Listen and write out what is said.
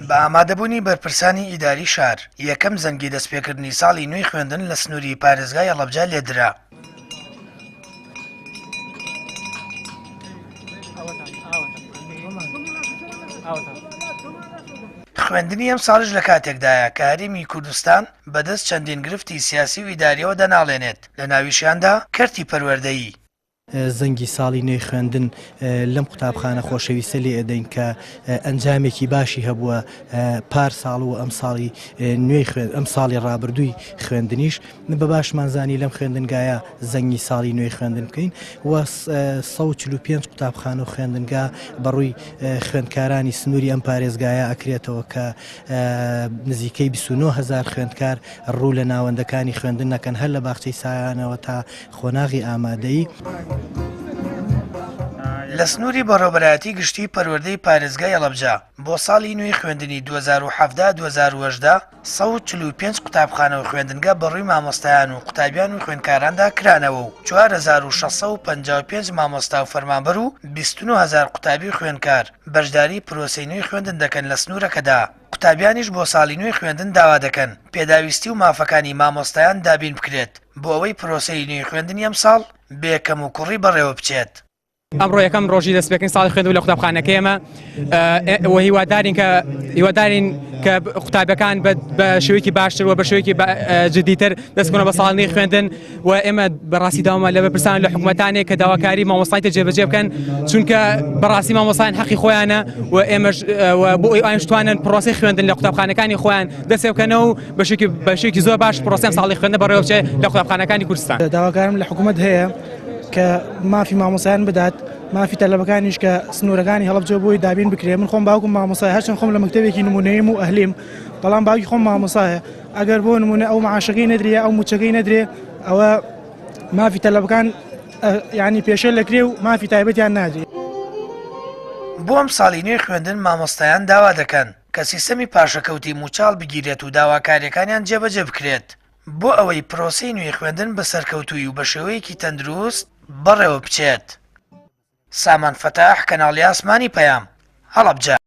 بە ئامادەبوونی بەرپرسانی ئیداری شار، یەکەم زەنگی دەستپێکردنی ساڵی نوێی خوێندن لە سنووری پارێزگای هەڵەبجە لێدرا. خوێندنی ئەمساڵیش لە کاتێکدایە کە هەرێمی کوردستان بەدەست چەندین گرفتی سیاسی و ئیدارییەوە دەناڵێنێت، لەناویشیاندا کەرتی پەروەردەیی. زەنگی ساڵی نوێی خوێندن لەم قوتابخانە خۆشەویستە لێ ئەدەین کە ئەنجامێکی باشی هەبووە پار ساڵ و ئەم ساڵی نوێی خوێن ئەم ساڵی ڕابردووی خوێندنیش بە باشمان زانی لەم خوێندنگایە زەنگی ساڵی نوێی خوێندن بکەین و 145 قوتابخانە و خوێندنگا بەڕووی خوێندکارانی سنووری ئەم پارێزگایە ئەکرێتەوە کە نزیکەی 29 هزار خوێندکار ڕوو لە ناوەندەکانی خوێندن نەکەن هەر لە باخچەی سایانەوە تا قۆناغی ئامادەیی. لە سنووری بەڕێوەبەرایەتی گشتیی پەروەردەی پارێزگای هەڵەبجە، بۆ ساڵی نوێی خوێندنی 2017 2018، 145 قوتابخانە و خوێندنگە بەڕووی مامۆستایان و قوتابیان و خوێندکاراندا کرانەوە و 4655 مامۆستا و فەرمانبەر و 29 هەزار قوتابی و خوێندکار بەشداری پرۆسەی نوێی خوێندن دەکەن لە سنوورەکەدا. قوتابیانیش بۆ ساڵی نوێی خوێندن داوا دەکەن پێداویستی و مافەکانی مامۆستایان دابین بکرێت بۆ ئەوەی پرۆسەی نوێی خوێندنی ئەمساڵ بێ کەموکوڕی بەڕێوەبچێت. ئەمڕۆ یەکەم ڕۆژی دەستپێکردنی ساڵی خوێندن لە قوتابخانەکەی ئێمە و هیوادارین کە هیوادارین کە قوتابیەکان بە شێوەیەکی باشتر و بە شێوەیەکی جدیتر دەست بکەنەوە بە ساڵی نوێی خوێندن و ئێمە بەڕاستی داوامان لە بەرپرسان لە حکومەتانێک کە داواکاری مامۆستای تر جێبەجێ بکەن چونکە بەڕاستی مامۆستایان حەقی خۆیانە و ئێمەش بۆ ئەوەی ئەوانیش توانن پرۆسەی خوێندن لە قوتابخانەکانی خۆیان دەست پێ بکەنەوە و بەشێکی بەشێکی زۆر باش پرۆسەی ئەمساڵی خوێندن بەڕێوە بچێت لە قوتابخانەکانی کوردستان. داواکارم لە حکومەت هەیە کە مافی مامۆستایان بدات مافی تەلەبەکانیش کە سنوورەکانی هەڵەبجە بۆی دابین بکرێ من خۆم باوکم مامۆستایە هەرچەند خۆم لە مەکتەبێکی نمونەییم و ئەهلیم بەڵام باوکی خۆم مامۆستایە ئەگەر بۆ نمونە ئەو معاشەکەی نەدرێ ئەو موچەکەی نەدرێ ئەوە مافی تەلەبەکان ینی پێشێل دەکرێ و مافی تایبەتیان نادرێ. بۆ ئەمساڵی نوێی خوێندن مامۆستایان داوا دەکەن کە سیستەمی پاشەکەوتی مووچە هەڵبگیرێت و داواکارییەکانیان جێبەجێ بکرێت بۆ ئەوەی پرۆسەی نوێی خوێندن بە سەرکەوتوویی و بە شێوەیەکی تەندروست بەڕێوە بچێت. سامان فەتاح، کەناڵی ئاسمانی پەیام، هەڵەبجە.